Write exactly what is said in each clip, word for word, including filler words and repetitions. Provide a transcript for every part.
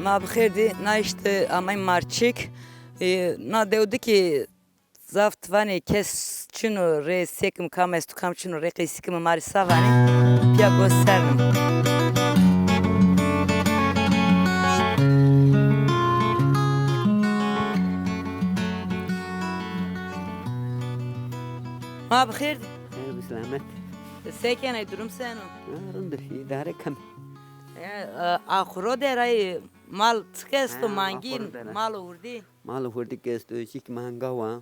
Ma bi xêr dî, na îşte amay Marçik. E, na dew di ki zaf ti vanê kes çin o rê, sekim kam esto kam çin o rê qeysî kimi, ma rê sa vanê. Pîya gosternim. Ma bi xêr dî. Xêr bi selamet. Se kenê, durum seno? Ha, rind o, îdare kem. E, e, axuro derayê mal çik esto, ha, mangîn, axuro dera. Mal û hurdî? Mal û hurdî ki esto, jîk manga wa.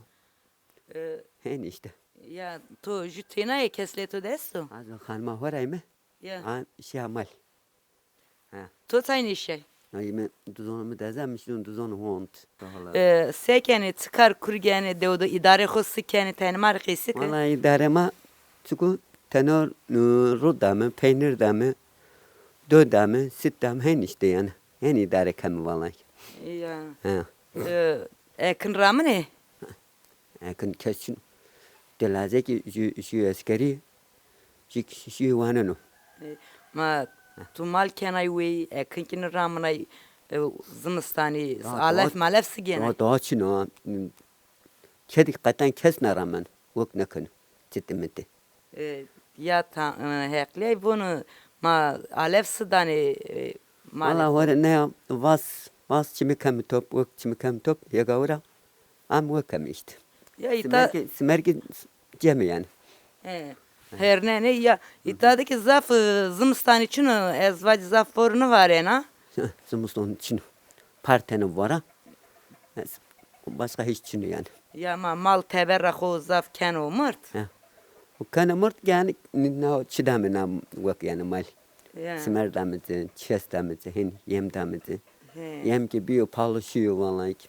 E, Hen îşte. Ya, to jû têna yê, kes lê to de esto? Az xanima xo ra yîme. Ya. An şîya mal. Ha. To tay nêşîyay? Ay, mi duzon mi deze, mi şidon duzon hond. E, se kenê, çi kar kur genê, dew do îdarê xo si kenê, tenê ma rê qeysî ke. Wala îdare ma çiku tenor, e, rû dame, peynir dame, do dame, sît dame, hen îşte yanî. Hen îdare kemi wala. Ya. Ha. E, ekin raminê? Ekin kes çin. Dilazekî jü, jü eskerî, jü, jü waneno. E, ma tu mal kenay wey, ekin kî niraminay, e, zimistanî, ha, alef malef si genay? Daha, daha çin o. Kedik qeten kes neramen. Wek nekeno. Çiti miti. E, ya ta, e, heqlîyay vonu ma alef si danê, e, malef. Valla hore ne ya, vas, vas çimi kemi top, wek çimi kemi top, yega wira. Am wekeme îşte. Ya îta simergî, simergî cemî yanî. He. Hernenê ya, îta de ki zaf, e, zimistanî çin o, ez vacî zaf vor nivarena. Zimistan çin o. Par tene vara. Ez, başka hiç çin o yanî. Ya ma mal teber ra xo zaf keno mirt. Ya. O keno mirt yanî, na çi dame na wek yanî mal. Ya. Simer dame ci, çes dame ci, hin yem dame ci. He. Yem ki bîyo pahalı şîyo vallahi ki.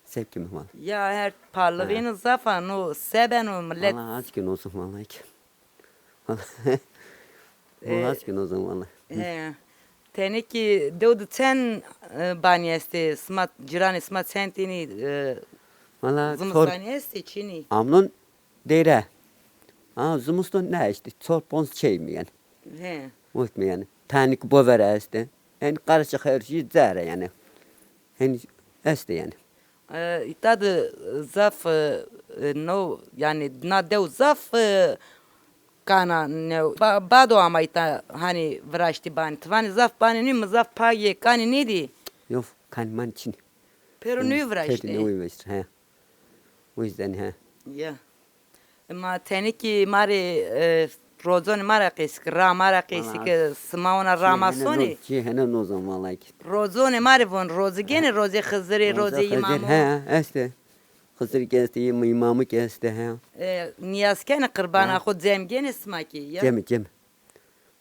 Sevkî mi val. Ya her pahalixîne zaf a, no se beno milet. Valla aşkın olsun vallahi ki. Valla aşkın olsun vallahi. He. Tenê ki dew di çend, e, banî estê? Sima, cîranê sima çend tînî, e, valla zimistanî estê, çinî? Amnon dere. Ha, zimiston ne işte, çor ponc çey mi yanî? He. Wek mi yanî? Tanik bovera estê. En karışık her şey zere yanî. Hen estê yanî. E, îta de zaf, e, e, no, yanî na dew zaf, e, kana new. Ba-, bado ama îta hanî viraştî banî. Ti vanî zaf banî nî, mi zaf pay yê kanî nêdî. Yof, kanî manî çinî. Pêro newî viraştî. Pêro newî viraştî, he. O yüzden he. Ya. Ma tenê ki ma rê, e, roconê ma ra qeysî ki, ra ma ra qeysî ki, sima ona ra ma sonê. Çi hene no-, çi hene nozon vallahi ki. Roconê ma rê von, roci genê, rozê Xizirê, rozê Îmamo. He, estê. Xizir ki estê, Îm-, Îmamo ki estê, he. E, nîyaz kenê, qirbana xo cem genê sima ki, ya? Cem, cem.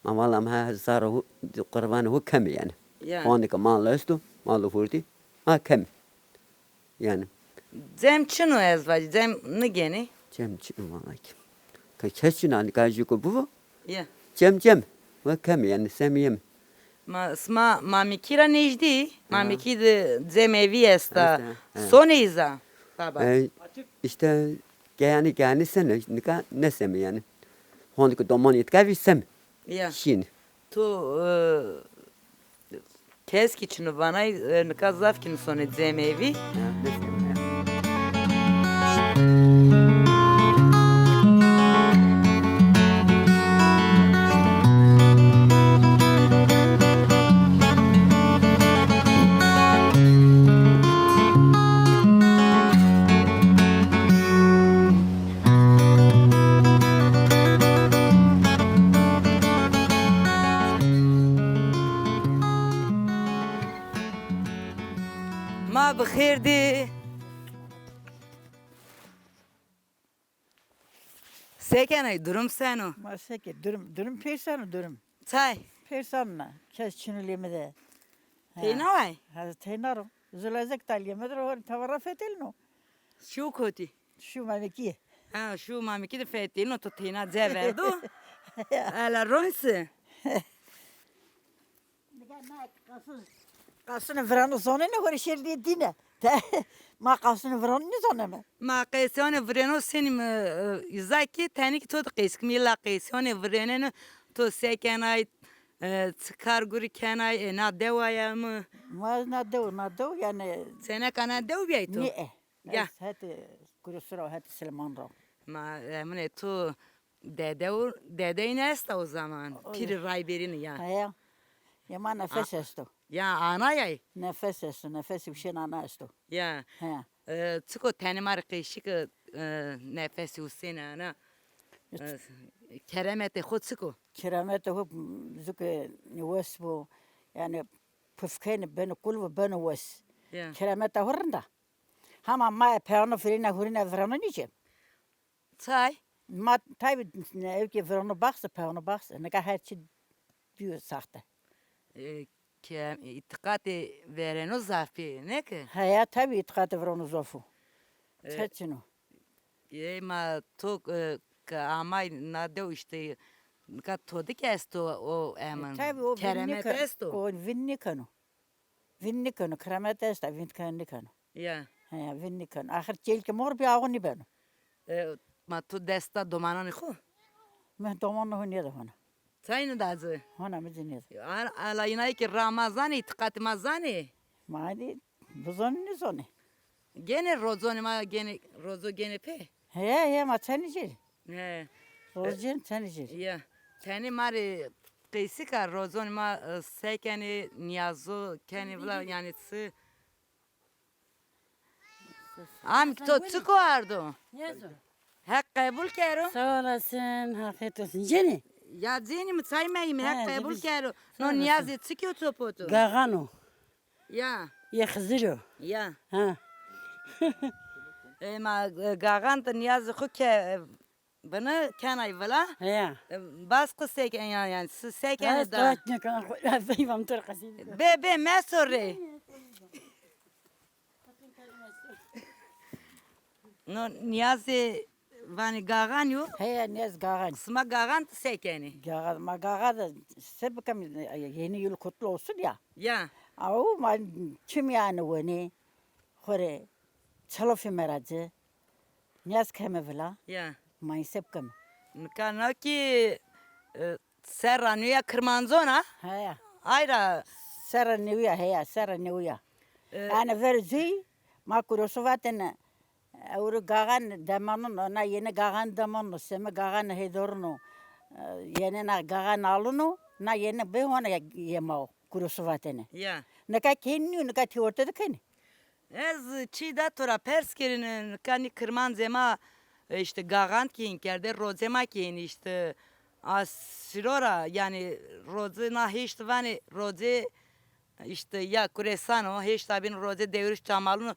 Ma valla ma her zara hu, qirvanê hu kemi yanî. Ya. Hondê ke mal esto, mal û hurdî, ha kemi. Yanî. Cem çin o ez vacî, cem nigenê. Cem çin o valla ki. Ke kes çin a, nika jû ke bivo. Ya. Cem cem. Ve kemi yanî, semi yemi. Ma, sima Mamikî ra nêjdî? Ya. Mamikî de cem evî esta. Esta, he. Sonê îza? Baba. E, işte, geyanî geyanî sene, nika ne semi yanî. Hondê ke domanî tika vî sem. Ya. Şîn. To, e, kes kî çino vanay, e, nika zaf kî nisonê cemevî. Ya, ne sem. Ma bi xêr dî. Se kenay, durum seno? Ma se ke, durum, durum pêrsan o, durum. Çay? Pêrsan na, kes çin o lê mi de. Ha. Teyna way? Ha, teyna ro. Zulazek ta lê mi de ro, tavara fetelno. Şû kotî? Şû Mamekî. Ha, şû Mamekî de fetelno, to teyna ce verdo. Ya. Ela ronse. Nika na qasûn, qasûnê virano zonenê, xo rê şêrî dîne. Te, ma qasûnê virano nêzoneme. Ma qeysîyonê virêno senî mi, e, îza kî, tenê kî to de qeys kî. Mi îlla qeysîyonê virênêne, to se kenay, E, çi kar gurî kenay, e, na dewa ya mi? Ma ez na dew, na dew, yanî. Seneka na dew biyay to? Nî, e. Ya. Ez hetê Kurusura, hetê Silêman ra. Ma, e, eminê to dede û, dedeyne esta o zaman. O ya. Pîrî Rayberînî ya. Heya. Ya ma nefes esto. Ya, anayay. Nefes esto, nefesî uşên ana esto. Ya. He. E, çiko tenê ma rê qeşî ke, e, nefesî usêne ana. E, keremetê xo çiko? Keremetê xo, m, zuke wes bo. Yanî pifkenê, beno kulvo, beno wes. Ya. Keremeta xo rind a. Hama ma peyano firîne, hurîne virano nîcê. Çay? Ma taybî ewkê virano baxse, peyano baxse. Nika her çî dîyo saxte. E, ke îtîqatê vereno zaf ê, ne ki? Heya, taybî îtîqatê virano zaf o. E, çe çin o? Ê ma to, e, ke amay na dew îşte, nika to de kî esto o emin. E, taybî o vîn keremet nîkeno. Esto. O vîn nîkeno. Vîn nîkeno, keremet esta, vîn keno nîkeno. Ya. He, vîn nîkeno. Axir çêlkê mor bî, awo nîbeno. E, ma to desta domananê xo? Mi domanê xo nêda hona. Çay nêda ci? Hona mi ci nêda. Al-, alayînayê ke ra ma zanê, îtîqatê ma zanê? Ma dî bizonê nêzonê. Gênê roconê ma, gênê roco gênê pê? He, he, ma çenê cêrî. He. Roc cêrî, çenê cêrî. Ya. Tenê ma rê qeysî ka roconê ma, e, se kenê, nîyazo kenê vila, yanî çi. Amik to çiko ardo? Nêzo. Heq qebul kero. Sağ olasın, afiyet olsun. Cênî? Ya cênî, mi çay meyîme, Heq qebul kero. No nîyazê çikî yo to poto? Gaxan o. Ya. Yê Xizir o. Ya. Ha. E, ma, e, gaxan de nîyazê xo ke, e, bini kenay vila. Ya. E, bas qisey ke, yanî, yanî, si se kenê da. Bê, bê, mesorê. No nîyazê vanê gaxan yo? Heya, nîyaz gaxan. Sima gaxan de se kenê? Gaxan, ma gaxan de se bikem, yeni yıl kutlu olsun ya. Ya. Aw, ma çim yanî wenê, xo rê çelofê mera ci. Nîyaz keme vila. Ya. Ma îse bikeme. Nika na kî, e, serra nêwî ya Kirmancon a? Heya. Ay ra. Serra nêwî ya, heya, serra nêwî ya. E, yanî verê cuyî ma Kurosu vatêne, ewro gaxan demanon o, na yenê gaxan demanon o, semê gaxan hêdorin o, e, yenê na gaxan alin o, na yenê bê hona yê ma o, Kurosu vatêne. Ya. Nika kên nîyo, nika tî orte de kenê. Ez çî da to ra pers kerîne, nika nî kirmancê ma, e, îşte gaxan kî hîn kerde, rocê ma kî hîn îşte a sîro ra, yanî rocê na hêşt vanê, rocê îşte ya kuresan o, hêşta bîn rocê dewrîş çamalûn o,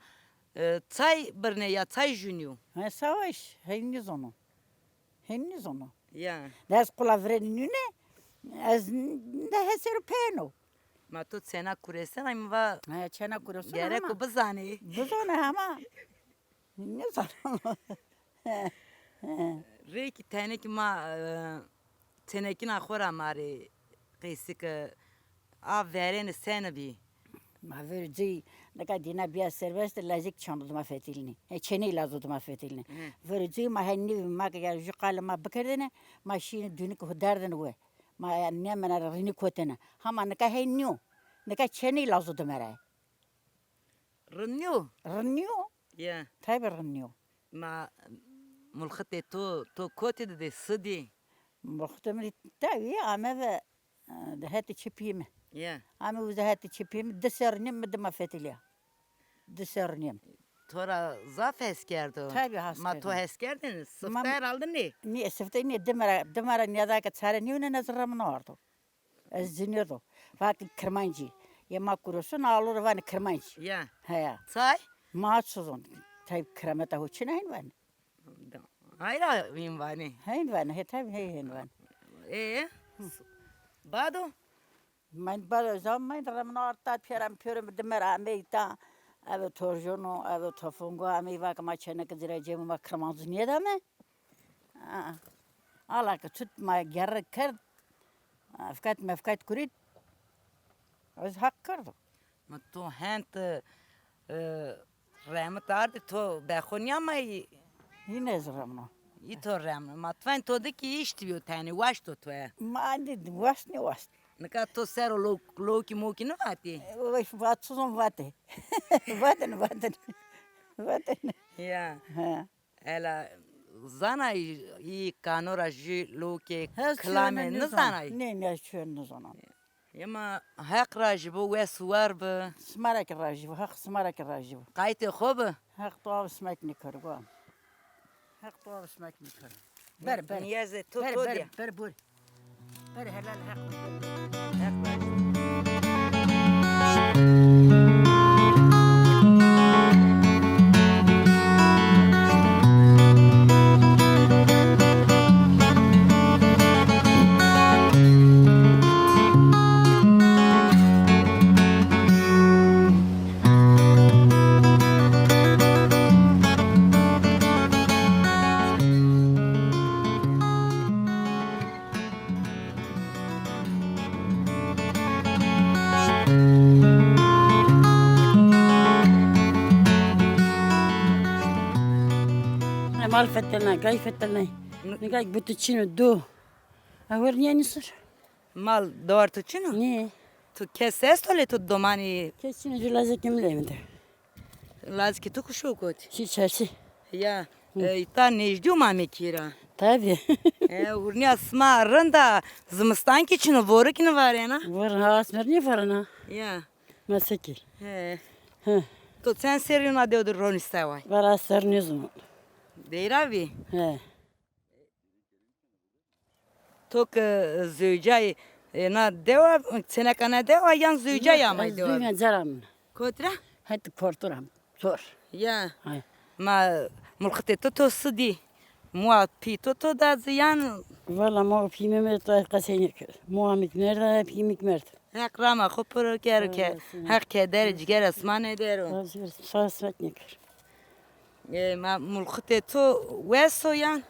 e, çay birnê ya çay jûnîyo? He, savaş, hey nîzono. Hên nîzono. Ya. De ez qula virênî nîne, ez n-, de hesero peyeno. Ma to çêna kuresenay mi va. He, çêna kuresenay gereko bizanê. Bizanê hema. Nîzono. Rê kî tenê kî ma, e, çênekîna xo ra ma rê qeysî ke. A verêni seni bî? Ma verê cuyî, nika dîna bîya serbest, lajek çano dima fetilînî. E, çêney lazo dima fetilînî. Hı. Verê cuyî ma hen nîvî, ma ke ya jû qalê ma bikerdêne, ma şîyêne dûnî ke ho derdêne we. Ma ya nêmena ra rînî kotêne. Hama nika hen nîyo. Nika çêney lazo dima ra. Rind nîyo? Rind nîyo. Ya. Taybî rind nîyo. Ma mulxitê to, to kotî de dê, si dî? Mulxitê mi dî tawî ame ve, e, de hetê çipî mi. Ya. Ame uza hetê çipî mi, di serr nîm mi dima fetilîya. Di serr nîm. To ra zaf hes kerdo. Taybî hes kerdo. Ma to hes kerdêne, sifte herhalde nê. Nê, sifte nê, dima ra, dima ra nîyada ke çare nîyo ne, ez remno ardo. Ez cinîyo do. Vatî kirmancî. Yê ma kurosun, alo rê vanê kirmanc. Ya. Heya. Çay? Ma çi zon. Tay kiremeta ho çin a, hên vanê. Ay ra hên vanê. Hên vanê, he, taybî, he, hên vanê. E? Bado? Men bado zam, men remno arta pêra mi, pêro mi dime ra amey ta. Eve torjono, eve tofongo amey, va ke ma çêneke ci ra cême, ma kirmanc nêdame. Aa. Ala ke çut ma gerre kerd, efkat mefkat kurît, ez haq kerdo. Ma to hend, e, remit ardî, to be xo nîyamayî? Yine ez remno. Î to remno. Ma tven to de kî îşt bîyo tenê, waşto to ya? Ma andî waşt nêwaşt. Nika to ser o lo-, lokî mokî nivatî? Oy, vat suzon vate. Vatin, vatin. Vatin. Ya. Ha. Ela zanay î kano ra jü lokê kilame nizanay? Nê, nê, çuyo nizanan. Yema Heq rajî bo, wes û war bi. Sima ra kî rajî bo, Heq sima ra kî rajî bo. Qaytê xo bi. Heq to aw smek nîkero. Heq to aw smek nîkero. Ber, ber. Niyazê to to diya. Ber, ber, ber, bur. Ber helal Heq. Heq rajî. Mal fetelna, gay fetelna. Nika butu çin o, do. Awer niye nisir? Mal dewar tu çin o? Nê. Tu kes esto lê tu domanî? Kes çin o, lazekê mi lê mi de. Lazekê tu kuşo kotî? Şî çarşî. Ya. Hı. E, îta nêjdî yo Mamekî ra. Tabî. E, hurnîya sima rind a, zimistan kî çin o, vore kî nivarena? Vore, ha, esmer nêvarena. Ya. Ma se kî. He. He. To çend serrî yo na dew de ronî seway? Valla ser nêzûn. Deyra bî? He. To ke zewcay, e, na dewa, çêneka na dewa yan zewcay amay dewa? Zewcay cara min. Kotî ra? Hetî Kortu ra. Zor. Ya. Hay. Ma mulxitê to to si dî? Moa pî to to da ci yan? Valla moa pî mi mi to qesey nêkir. Moa mi kî merda, pî mi kî merd. Heq rama xo piro kero ke. Heq kederê cîgera sima nêdero. Sas met nêkir. E, ma mulxitê to wes o yan?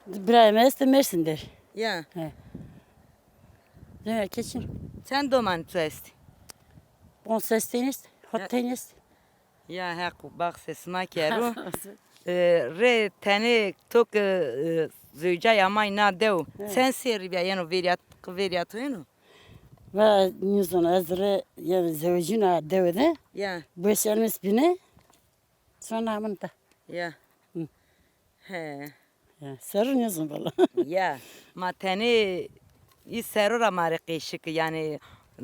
Birayê mi estê Mersin der. Ya. He. Demek ki çin. Çend domanî tu estî? Ponc ses tenî est, hot tenî est. Ya Heq baxsê sima kero. E, rê tenê to ke, e, zewcay amay na dew. He. Çend serrî bîya yeno vêrîya, vêrîya to yeno? Va nizon ez rê, yanî zewecîna dewe de. Ya. Beş elmis bîne. Sonra min da. Ya. Hı. He. Ya, serrû nêzon valla. Ya, ma tenê î serrû ra ma rê qeşik, yanî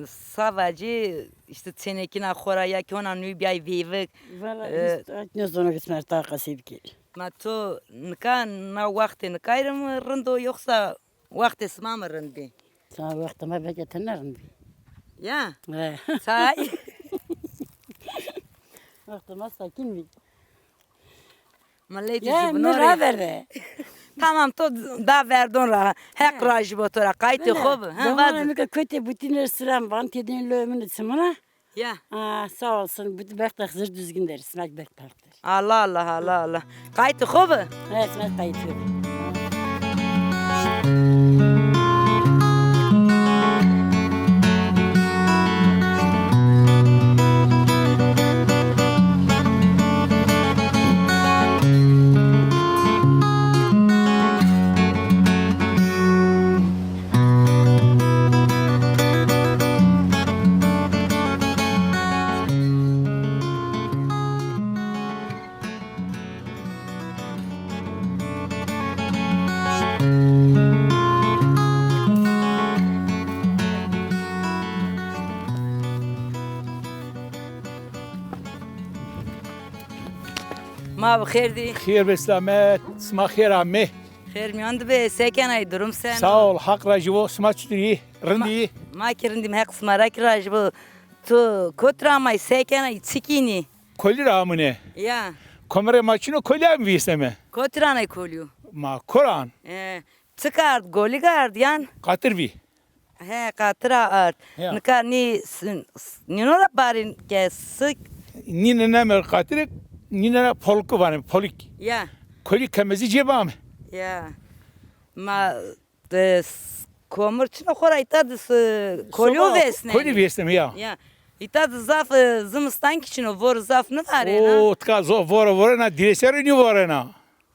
savacî îşte çênekîna xo ra ya kî hona nû bîyay veyvik. Valla, e, îşte nêzono ke sima rê ta qesey bikî. Ma to nika na wextê nikay rê mi rind o yoxsa wextê sima mi rind bî? Sima wextê ma belkî tene rind bî. Ya? He. Say. Wextê ma sakîn bî. Miletî ya, zî mi bino rê raverde. Tamam, to da verdon ra. Heq rajî bo to ra. Qaytê xo bi. He, vazî. Mi ke kotê butîne silam van têdên loyê min de çimina. Ya. Aa, sağ olsun. Bexta Xizir düzgün deriz. Sima kî bexta. Allah Allah, Allah Allah. Qaytê xo bi. He, sima qaytê xo bi. Ma bi xêr dî. Xêr be selamet. Sima xêr amê. Xêr mîyan de be, se kenay, durum seno? Sağ ol, Haq rajî bo. Sima çitur î? Rind î? Ma kî rind îm, Heq sima ra kî rajî bo. Tu kot ra amay, se kenay, çi kînî? Kolî ra amune. Ya. Komerê ma çin o, kolî amî vîyesteme. Kotî ra anay kolî? Ma ko ra an? E, çik ard, golig ard yan? Qatir bî. He, qatira ard. Ya. Nika nî s-, s-, nîno ra barîn ke sik. Nîne neme qatirê, nîne ra polku vanê, polik. Ya. Kolî kemezî cêbe ame. Ya. Ma, e, s-, komir çino xo ra îta de s-, kolî vêsnenê. Kolî vêsneme ya. Ya. Îta de zaf, e, zimistan kî çino, vor zaf nivarena. O, tika zaf vore vorena, dîrêsero nîvorena.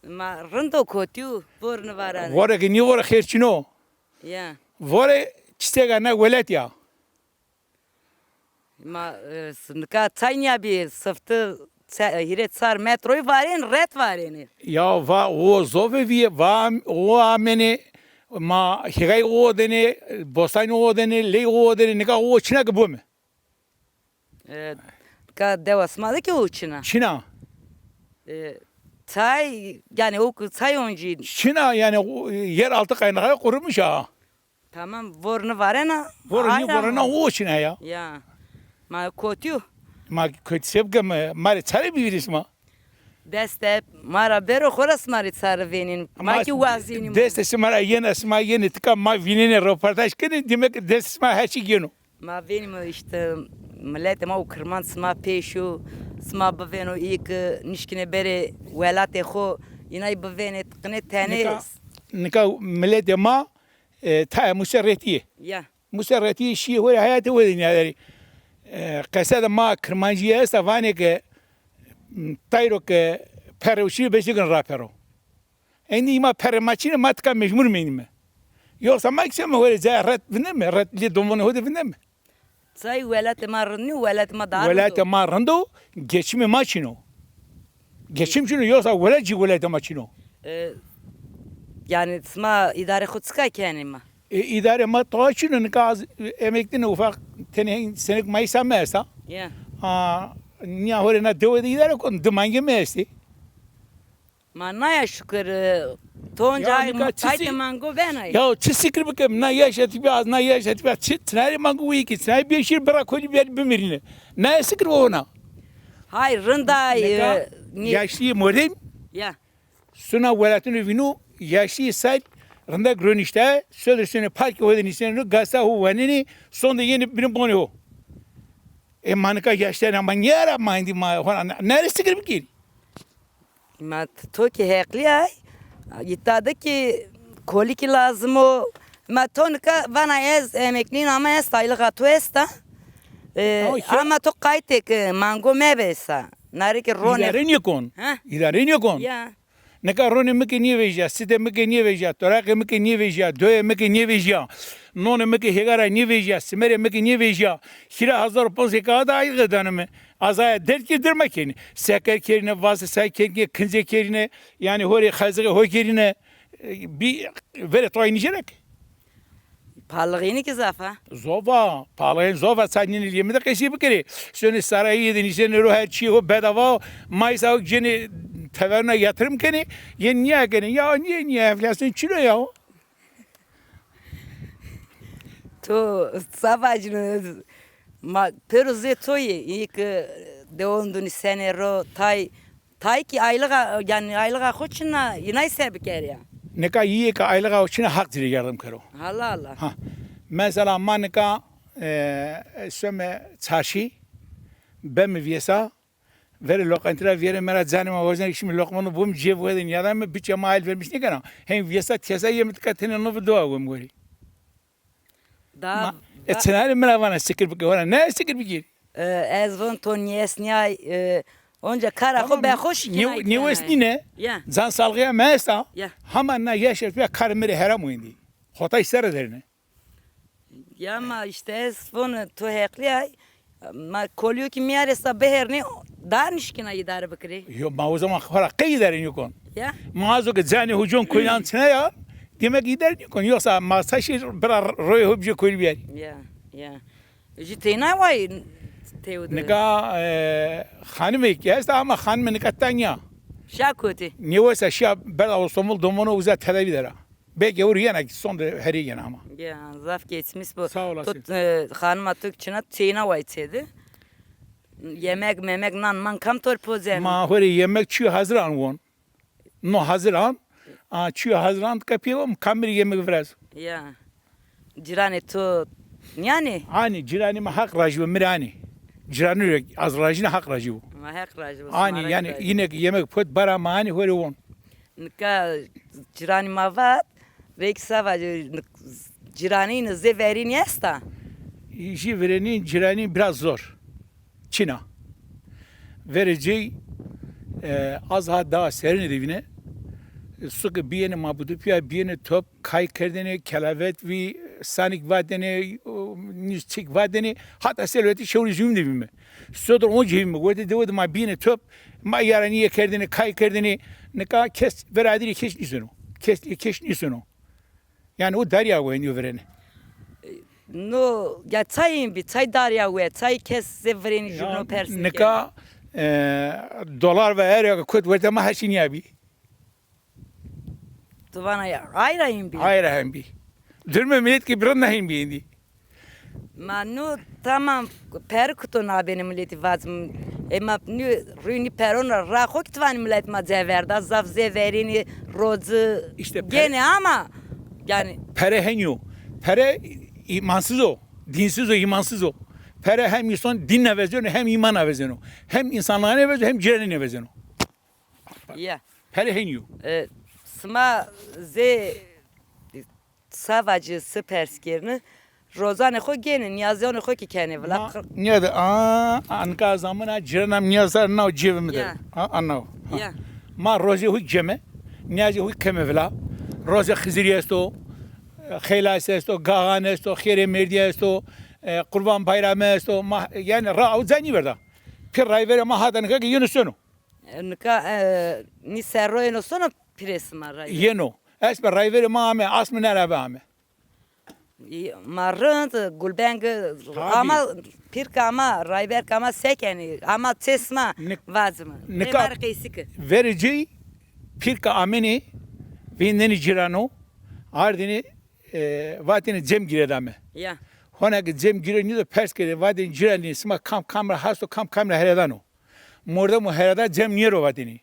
Ma rind o kotî yo, vor nivarena. Vore ke nîvore xêr çino. Ya. Vore çiçega na welat ya. Ma, e, s-, nika tay nîya bî, sifti se-, hîrê çar metroyî varên, ret varênê. Ya va o zove vîye, va o amênê, ma hîgay o denê, bostanî o denê, ley o denê, nika o çina ki bome. E, nika dewa sima de ki o çina? Çina. E, tay, yani o ki tay oncî. Çina yani o, yer altı kaynağı kurumuş ha. Tamam, vor nivarena. Vor nivarena o çina ya. Ya. Ma kotî yo. Ma kotî se bikeme, ma rê çare bivîrî sima. Deste ma ra bero, xo ra sima rê çare vênîn. Ma ki wazînî ma. Destê sima ra yena, sima yenê tika ma vînenê, roportaj kenê, demek destê sima her çî yeno. Ma vênîme îşte miletê ma û kirmanc sima pêşo, sima bivêno, î ki nişkîne berê welatê xo, înay bivênê, qine tenê. Nika, nika miletê ma, e, tayê muserretî yê. Ya. Muserretî yê, şîyê ho rê heyatê ho de nîyaderî. E, qese de ma kirmancîye esta, vanê ke, m, tayro ke perre û şîrî beşî gin rapero. Endî ma perê ma çin ê, ma tika mecbur meynîme. Yoksa ma kî seme ho rê cayê ret vindeme, ret lê domonê ho de vindeme. Say welatê ma rind nîyo, welatê ma daha rind o. Welatê ma rind o, geçimê ma çin o. Geçim çin o, yoksa welat jî welatê ma çin o. E, yani sima îdare xo çika kenê ma? E, îdare ma tawa çin o, nika az, e, emeklî ne, ufak tenê senik mayîsa mi esta. Ya. A, nîya ho rê na dewe de îdare kon, di mangê mi estê. Ma naya şukir, e, tonca ay, nika çi tayte si-, mango benay. Ya çi sikir bikim, na yaş etî bî, az na yaş etî bî, çi, çinarê mango wî ki, çinarê bîye şîr bira kolî bîyerî bimirîne. Naya sikir ona. Hay, rinda, nika, e, ni-, yaşlî mordem. Ya. Suna welatino vîno, yaşlî sal, rindek ronişte, sodir sune parkê ho de nîsenê, gazeta ho wenenê, sonde yenê binê bonê ho. E, ma nika yaşlî, ama nîya ra ma endî ma, hona, ne, nerê sikir bikerî? Ma t-, to kî heqlîyay. Îta de kî kolî kî lazim o. Ma to nika vana ez emeklîyim ama esta, aylığa to esta. E, ama to qaytê ke mango mebesa. Narê ke ronê. Îdare nîyekon. Ha? Îdare nîyekon. Ya. Nika ronê mi ke nîyevejîya, sitê mi ke nîyevejîya, toraqê mi ke nîyevejîya, doyê mi ke nîyevejîya, nonê mi ke hêga ra nîyevejîya, simerê mi ke nîyevejîya, hîrê hezar û ponc sey kağıt aylığı danê mi. Azaya derd kî dirma kenî. Seker kerîne, vase say kerîne, kince kerîne, yanî ho rê xezixê ho kerîne. E, bî verê toyî nîjêne ke. Pahalixînî kî zaf a. Zov a, pahalixîn zov a, ça nînê lîyê mi de qesî bikerê. Şonê sarayîye de nîşenê ro her çîyê ho bedava o. Maysa o cenê teveruna yatırım kenê. Yê nîya kenê. Ya nîye nîya enflasyon çin o ya. To ça vacîno, ma pêro zê to yê, î ke dewon de nîsenê ro, tay, tay kî aylığa, yanî aylığa xo çina, înay se bikerîya. Nika yîyê ke aylığa xo çina haq ci rê yardım kero. Allah Allah. Ha. Mesela ma nika, e, some çarşî, beme vîyesa, verê loqentî ra vîyerê, mi ra canê ma wazenê, şîme loqmano bom, cêb ho de nîyadame, biçe ma el vermiş nêkena. Hem vîyesa tîyesa yeme tika tenê no bi dowa wem gorî. Da ma, e, çinarê mi ra vana sikir bike, vana ne sikir bikî? E, ez von to nîyes nîyay, e, onca kara xo be xo şikînay. Nîwes nîne. Ya. Can salxîya mi esta. Ya. Hama na yaş etîya karê mi rê heram o endî. Xotay sere derine. Ya ma îşte ez vona to heqlî ay. Ma kolîyo kî mîyarê sa bihêrnê, daha nişkîna îdare bikirê. Yo, ma o zaman xora qey îdare nîkon. Ya. Ma azo ke canê ho con koynan çine ya, demek îdare nîkon. Yoksa ma sa şî bira royê ho bijê kolî biyarî. Ya, ya. Jî teyna way tewde. Nika, e, xanimê kî esta ama xanimê nika tanya. Şa kotî? Nêwesa şîya berda Ostomol, domono uza tedavi dera. Belki ewro yena ki son de herî yena ama. Ya, zaf geçmiş bu. Sağ olasın. To, e, xanima to çina çêyna way çêdi. Yemek, memek, nan, man kam tor pozeno. Ma ho rê yemek çîyo hazir an won. No hazir an. A, çîyo hazir an ka pê won, kamir yemek viraz. Ya. Ciranê to nîyanê? Anî, ciranê ma haq rajî bo, mi rê anî. Ciranê rê az rajîne haq rajî bo. Ma haq rajî bo. Anî, yanî înek yemek pot bara ma anî ho rê won. Nika ciranî ma vat, reyk sava, ciranî zê verînî esta? Jî verênî ciranî biraz zor. Çin a. Verê cey, e, az ha daha serine de vîne. Suke biyêne ma budupîya, biyêne top, kay kerdêne, kelavet vî, sanik vatêne, o, nîz çik vatêne, hata selwetî şewrî zî hûn de bîme. Sodir onca hîme, wetê dewe de ma bîne top, ma yaranîye kerdêne, kay kerdêne, nika kes viradirê kes nîseno. Kes, kes nîseno. Yanî o darîya we nîyo virêne. No, ya çay hîn bî, çay darîya we, çay kes zê virênî jûbîno pers nîkenê. Nika, e, dolar ve euro ke kot werte ma her şey nîya bî. Tu vana ya, ayra hîn bî. Ayra hîn bî. Durme millet ki bir nehîn bî êndî. Ma nu tamam, peri kuto nabêne miletî vacim. Ema nu rûnî peron ra, ra xo ki tu vanî milet ma cê verda, zaf zê verînî, roci. Îşte pere, gêne ama yanî. Pere henî yo. Pere îmansîz o, dînsîz o, îmansîz o. Pere hem însan dîn nevezeno, hem îman nevezeno. Hem însanlığa nevezeno, hem cîranî nevezeno. Ya. Pere henî yo. E, sima zê, sa vacî, si pers kêrine, rozanê xo gêne, nîyazîyonê xo kî kenê vila. Ma nîya de, a, a, nika zamana cîranam nîyazar nao cêbê mi de. Ya. A, a, nao. Ha. Ya. Ma rozê xo keme, nîyazê xo keme vila. Rozê Xizirî esto, Xeylas esto, Gaxan esto, Xêrê Mêrdî esto, e, Qurban Bayrami esto. Ma, yanî ra aw ca nîverda. Pir rayverê ma hata nika ki yeno sono. E, nika, e, nî serro yeno sono pîrê sima rayver? Yeno. Esme rayverê ma ame, asme nerabe ame. Î, ma rind, gulbeng, tabi. Ama pîrka ma, rayberka ma se kenî, ama çê sima vacime. Nika, ê ma rê qeysî ki. Verê cey pîrka amenê, vîndêne cîrano, ardêne, e, vatêne cem gîredame. Ya. Hona ki cem gîrenî de pers kerê, vatêne cîranî sima kam kam ra hasto, kam kam ra heredano. Mordemo hereda cem nêro vatêne.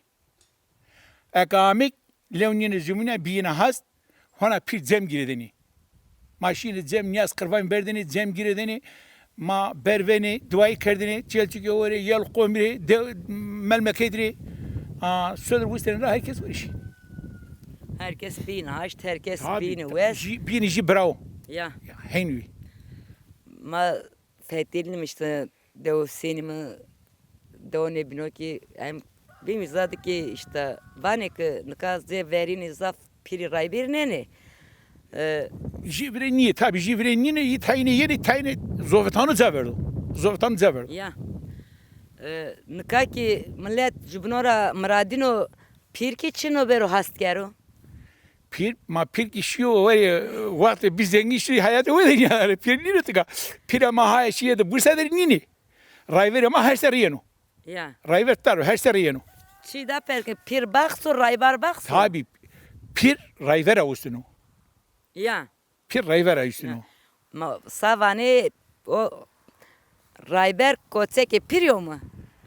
Eke amik lew nîne zumîna bîyine hast, hona pîr cem gîredêne. Ma şîne cem nîyaz qirvan berdêne, cem gîredêne, ma bervenê, duayî kerdêne, çelçikê werê, yel qomî rê, de, melmekêt rê, a, sodir wistêne ra herkes werişî. Herkes bîyine haşt, herkes bîyine wes. Jî, bîyine jî birawo. Ya. Ya, heyn wî. Ma fetelînim îşte, dew senî mi dew nêbîno ki em bîmî zade ki îşte vanê ki nika zê verînî zaf pîrî rayberî nênê. E, jî virê nîyê, tabî jî virê nînê, yî tayînê yenê, tayînê zofetano ca verdo. Zofetano ca verdo. Ya. E, nika ki milet jubîno ra miradîno pîr ki çin o bêro hast kero. Pîr, ma pîr ki şîyo, werê, wextê bî zengîn şî, heyatê we de nîya, pîr nîno tika. Pîra ma haya şîye de Bursa de nînê. Rayverê ma her serre yeno. Ya. Rayver taro, her serre yeno. Çî da perke pîr baxso, raybar baxso? Tabî. Pîr rayver awustino. Ya. Pîr rayver awustino. Ya. Ma sa vanê o rayber koçekê pîrî yo mi?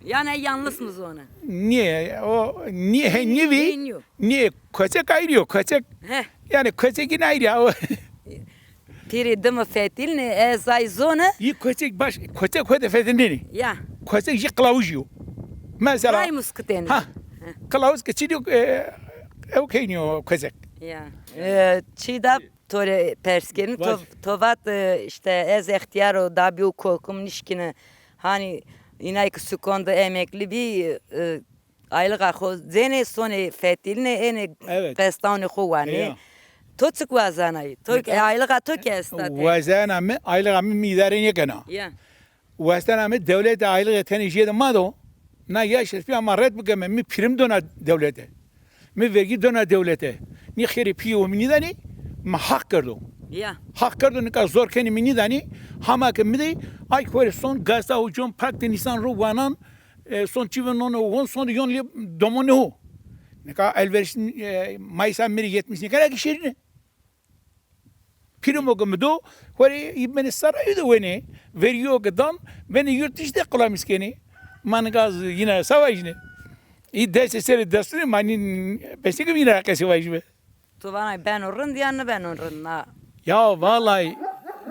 Yanî yanlış mi zonê? Nîye, o nîye, he, nîvî, nîye, koçek ayrî yo, koçek. He. Yanî koçek yine ayrî ya, o. Pîrî dime fetilnê, ez ay zonê. Yî koçek baş, koçek ho de fetilnenê. Ya. Koçek jî qilawij yo. Mesela. Ray muskitêne. Ha. He. Qilawij ke çî diyo, e, ew keynî yo koçek. Ya. E, çî da to rê pers kenî, to, to vat, e, îşte ez extîyar o, da bîyo kokim nişkîne. Hanî înay ki sukonde emeklî bî, e, aylığa xo zenê, sonê fetilnê, ênê, evet, qestawnê xo wanê. Ya. To çik wazenay? To, e, aylığa to ki esta de? Wazena mi, aylığa mi, mi îdare nêkena. Ya. Westena mi dewlete aylığı tenê jêde ma do. Na yaş espîya ma red bikeme, mi prim dona dewlete. Mi vergî dona dewlete. Nî xêrê pîyê mi nîdanî, ma haq kerdo. Ya. Haq kerdo, nika zor kenî mi nîdanî, hama ke mi dey, ay xo rê son gazeta û con pak de nîsan ro wanan, e, son çî ve non o won, son yon lê domonê ho. Nika elverişî, e, maysa mi rê yetmiş nêkena ki şêrîne. Primo ke mi do, xo rê yî benê sarayî de wenê, vergîyo ke dan, benê yurt dışı de qulamis kenê. Ma nika yîna ra sa vajîne? Yî destê serê destunê ma nî, besnê ke yîna ra qesê vajîme. To vana beno rind ya nêbeno rind na? Ya vallahi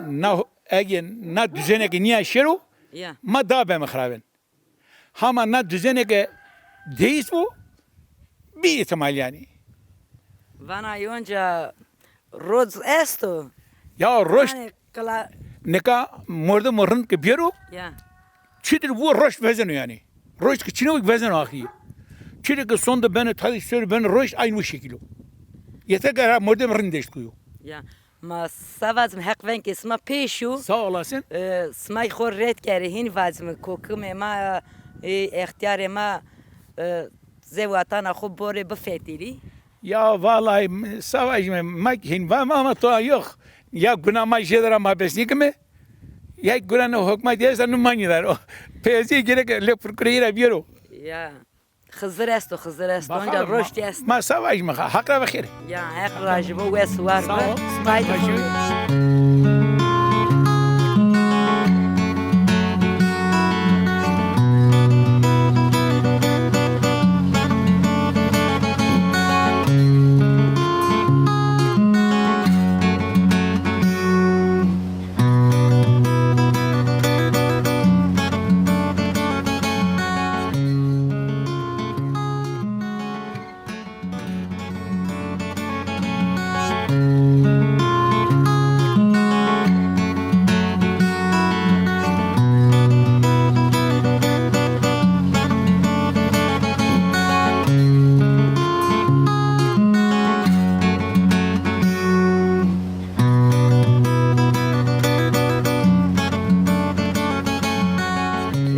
na, ege na düzene ke nîya şêro, ya, ma da beme xiraben. Hama na düzene ke deîst bo, bî îhtîmal yanî. Vana yonca roc esto. Ya roşt. Yanî qila- Nika mordemo rind ke bêro, ya, çitur bo roşt vezeno yanî. Roşt ke çin o vezeno axirî. Çitur ke sonde beno, tadî ser beno roşt, aynı o şekil o. Yeter ke ra mordem rind eşt kuyo. Ya. Ma se vacim, Heq vengê sima pêş o. Sağ olasın. E, sima xo red kerê, hîn vacim, kokimê ma, e, extiyarê ma, e, zê watana xo borê bifetilî. Ya vallahi, m-, se vacime, ma hîn va ma, ama to yok. Ya guna ma jêde ra ma bes nîkime, ya guna no hukmat esta no ma nîdar o. Peyazî gerek lê purkureyî ra biyero. Ya. Xizir esto, Xizir esto. Onca roştî esto. Ma se vajîme, Heq ra ve xêr. Ya, Heq rajî bo, wes û war bi. Sağ ol. Haydi.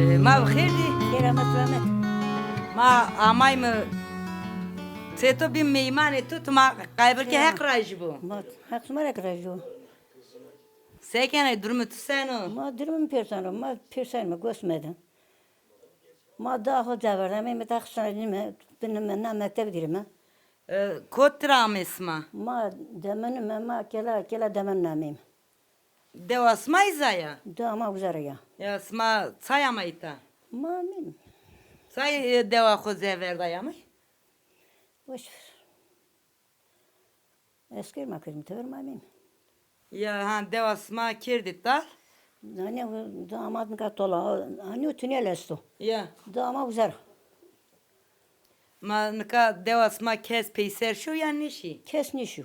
E, ma bi xêr dî. Xêr amet, selamet. Ma amayme çê to, bî meymanê to, tu ma qebul ke, Heq rajî bo. Ma, Heq sima ra kî rajî bo. Se kenê, durumê tu seno? Ma durumê mi pêrsan o, ma pêrsanîme, gos mede. Ma da xo ceverde, ameyme ta xistena nîme, binime, na mekteb dîrime. E, kot tira amê sima? Ma demenime, ma kela, kela demenime ameyme. Dewa sima îza ya? Dewa ma uza ra ya. Ya sima çay amay îta? Ma ameyme. Çay, e, dewa xo ceverde amay? Boş ver. Esker ma kerdîme, tever ma ameyme. Ya, ha, dewa sima kerdî tal. Hanî, damat nika tola, hanî o tunel esto. Ya. Damat uza ra. Ma nika dewa sima kes peyser şo ya nêşî? Kes nêşîyo.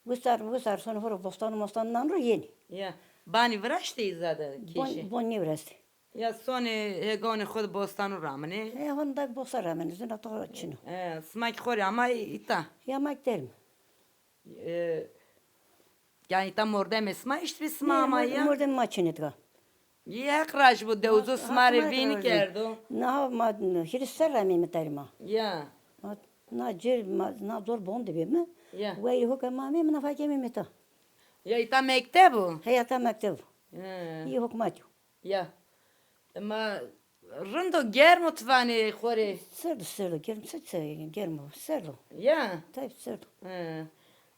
Wisar, wisar sono xo ro bostan mostan nan ro yenî. Ya. Banî viraştê îza de kêşî? Bon, bon nêviraştê. Ya sonê hegonê xo de bostanu raminê? E, hon dak bosta raminê, zina to çin o. E, sima kî xo rê amay îta? Ya ma kî derîme. E, yanî îta mordemê sima eştbî, sima amay ya? Mordemê ma çin ê tika. Yê Heq rajî bo, dewzo sima rê vînî kerdo. Niha ma hîris serre ameyme tarî ma. Ya. Ma na cêr, ma na zor bon de bîme. Ya. Wayîrê ho ke ma ameyme, na fak ameyme îta. Ya îta mekteb o? Heya, îta mekteb o. He. Yê hukmatî yo. Ya. Ma rind o, germ o, ti vanê xo rê? Serd o, serd o, germ, se, se, germ o, serd o. Ya. Tabî serd o. He.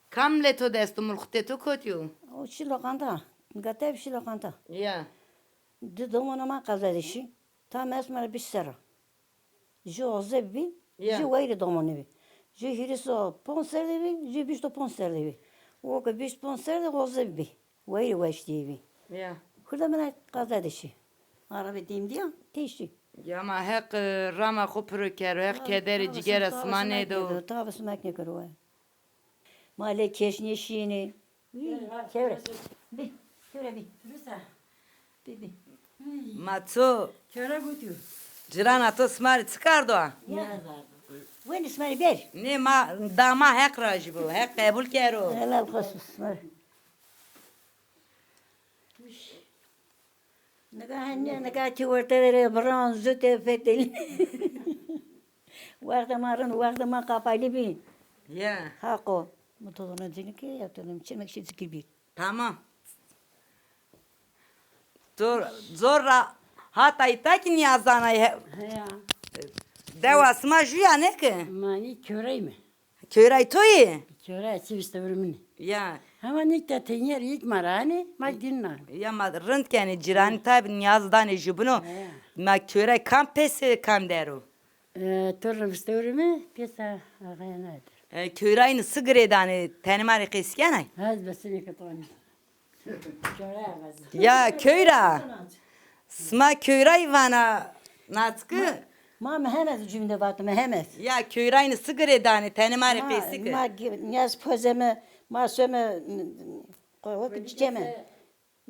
Kam lê to de esto, mulxutê to kotî yo? O şî loqanta. Nika tabî şî loqanta. Ya. Di domona ma qeza de şî. Tam esma ra bîst serr a. Jû oze bî, ya, jû wayîrê domonî bî. Jû hîris û ponc serr de bî, jû bîst û ponc serr de bî. O ke bîst û ponc serr de oze bî. Wayîrê weştîye bî. Ya. Hurda mina qeza de şî. Arabê dêmdîya tey şî. Ya ma Heq, e, rama xo piro kero, Heq kederê cîgera sima nêdo. Tabi sima kî nêkero we. Ma lê keş nêşîyênê. Bî, kewre. Bî, kewre bî. Bî, bî. Ma to. Kewre gotî yo. Cirana to sima rê çi kardo a? Ya. Wenî sima rê ber. Nê ma, da ma Heq rajî bo. Heq qebul kero. Helal olsun sima rê. Nika henî, nika ti werte de rê biran zû te fetelî. Wextê ma rind, wextê ma qapalî bî. Ya. Haqo. Mi to zona cinî ke ya to nem çimek şî zikir bî. Tamam. To zor ra hata îta kî nîyazanay he. Heya. Dewa sima jû ya ne ki? Ma nî kewrey mi? Kewray to yê? Kewray çi vistewrê min. Ya. Hema nîk te tenyer yek ma ra anê, ma din na. Ya ma rind kenê, cîranî tabî nîyaz danê jubino. Ya. Ma kewray kam pêsê kam der o? E, to ra vistewrê mi, pêsa axaya nadir. E, kewrayî ni si girêdanê, tenê ma rê qesî kenay? Ez besinê ke to anî. Ya kewra. Sima kewrayî vana naçiki? Ma, ma Mehmet cumde vatime, Mehmet. Ya kewrayî ni si girêdanê, tenê ma rê qesî ki. Ma, ma nîyaz pozeme, ma some, wek çiçeme.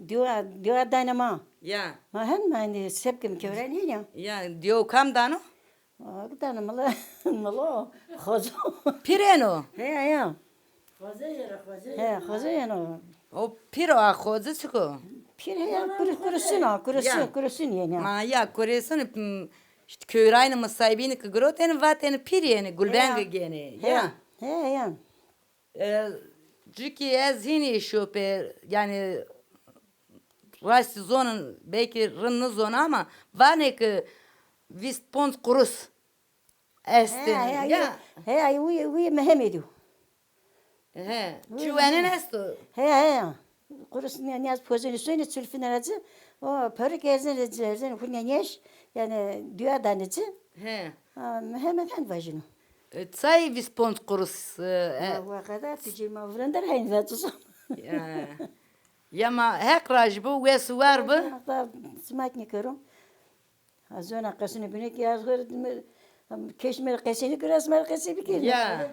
Diwa, diwa dayne ma. Ya. Ma hen ma indi sebkim kewrayî nîya. Ya, diyo kam dano? Ak dano mila, milo, xozo. Pîreno? Heya, ya. He, xozê yeno. O pîr o, a xozê çik o? Pîr he, ya, kuru-, kurusun o, kurusun, ya. Kurusun yeno. Ma ya, kurusun, m, işte köyraynî, misayibînî ki girotêne, vatêne pîr yenê, gulveng gênê. He, ya. He, ya. E, cukî ez hînî şopê, yanî rastî zonin, belkî rind nizona ama vanê ki vîst ponc qurus estêne. He, he, ya. He, ay, wî, wî Mehemedî yo. He, çi wenen esto? He, he. Qurus ne, ne pozenî soyne çulfine ra ci, o peruk erzenê ci, erzenê hurne nêş, yanî duya danê ci. He. Ha, Mehemmed hen vajîno. E, çay vîst ponc qurus, e, e. Ya, wa qeda tu cî ma vurender hen vecîso. Ya. Ya ma Heq rajî bo, wes û war bi. Heq da simak nêkero. Ha, zona qesîne bine ki, ez xo rê, keş mi rê qesî nêkero, ez ma rê qesî bikerî. Ya.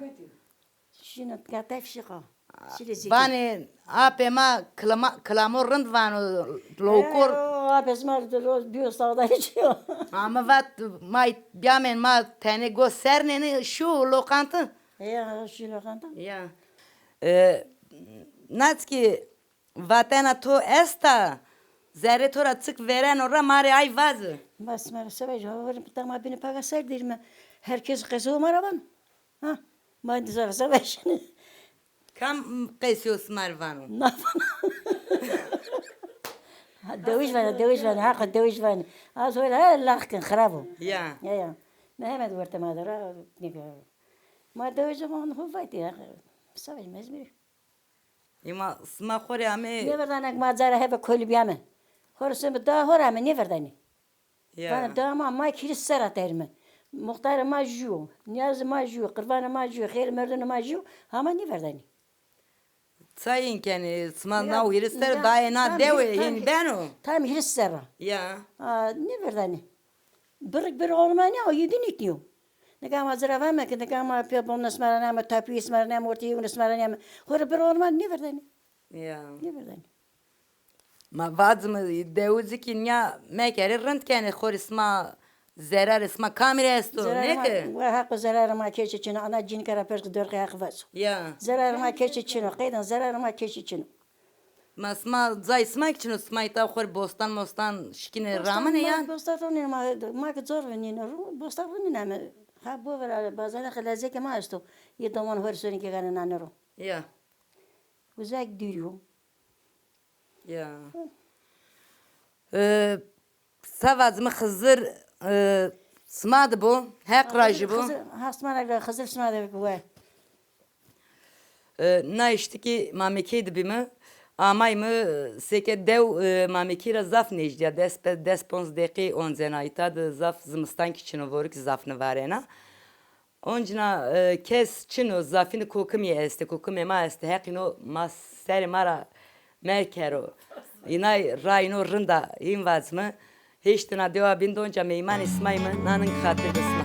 Şîno gatef şiqa. Vanê apê ma kilama-, kilamo rind vano, lowkor. E, o apê sima ro-, bîyo sawdarî çîyo. Ama vat ma bîyamên ma tenê go sernêne, şîyo loqantin. Ya, şîyo loqantin. Ya. E, naçikî vatena to esta, zerrê to ra çik vêreno ra ma rê ay vaze. Ma sima rê se vajî, ha, verê pita ma bîne paga ser derîme. Her kes qesê ho ma ra vano. Ha, ma îndî zaf zaf eşîne. Kam qesî yo sima rê vano? Na vano. Ha, dewij vano, dewij vano, haqo dewij vano. Az hol ha lax kin, xirab o. Ya. Ya, ya. Mehmet werte ma de ra, nêke. Ma dewij vano, ho vaytî ya. Savaş mecburî. Ema sima xo rê amê. Nêverdanê ke ma cara hebe kolî bîyame. Ho rê sima da ho rê ame nêverdanê. Ya. Vana dewa ma, ma kî hîris serra derîme. Muxtarê ma jû yo, nîyazê ma jû yo, qirvanê ma jû yo, xêrê merdunê ma jû yo, hama nêverdanê. Çayên kenê, sima na hîris serra dayê na dewe hîn beno. Tam hîris serra. Ya. A, nêverdanê. Birrik bir ormanî o, yedin itniyo. Nika ma zira vame ki, nika ma pê bon sima ra name, tapî sima ra name, ortê yewin sima ra name. Xo rê bir ormanî nêverdanê. Ya. Nêverdanê. Ma vacime, dewizî kî nîya mekerê, rind kenê xo rê, sima zerarê sima kamî rê esto, nê ke? Wa heqo zerarê ma keşî çin o, ana cînîke ra pers ki dorqê heq vazo. Ya. Zerarê ma keşî çin o, qeyden zerarê ma keşî çin o. Ma sima, cayê sima kî çin o, sima îta xo rê bostan mostan şikîne ramine yan? Bostan ronîne ma, ma ki cor vinîne ro, bostan ronîne ame. Ha bo vera bazarê xelezekê ma esto. Yê doman ho rê sonî ke ganê nane ro. Ya. Uzak dûrî yo. Ya. E, sa vacime Xizir, e, sima de bo, Heq rajî bo. Xizir, ha, sima ra Xizir sima de bo. E, na îşte kî Mamekî de bîme, amayme, e, seke dew, e, Mamekî ra zaf nêjdî ya, des pe-, des ponc deqî oncena, îta de zaf zimistan kî çin o, voro kî zaf nêvarena. Oncîna, e, kes çin o, zafîne kokimî estê, kokimê ma estê, heqîno ma serê ma ra mekero. Înay rayno rind a, hîn vacime. Hêştêna dewa bîn de onca meymanê sima yîme, nanin xatir de sima.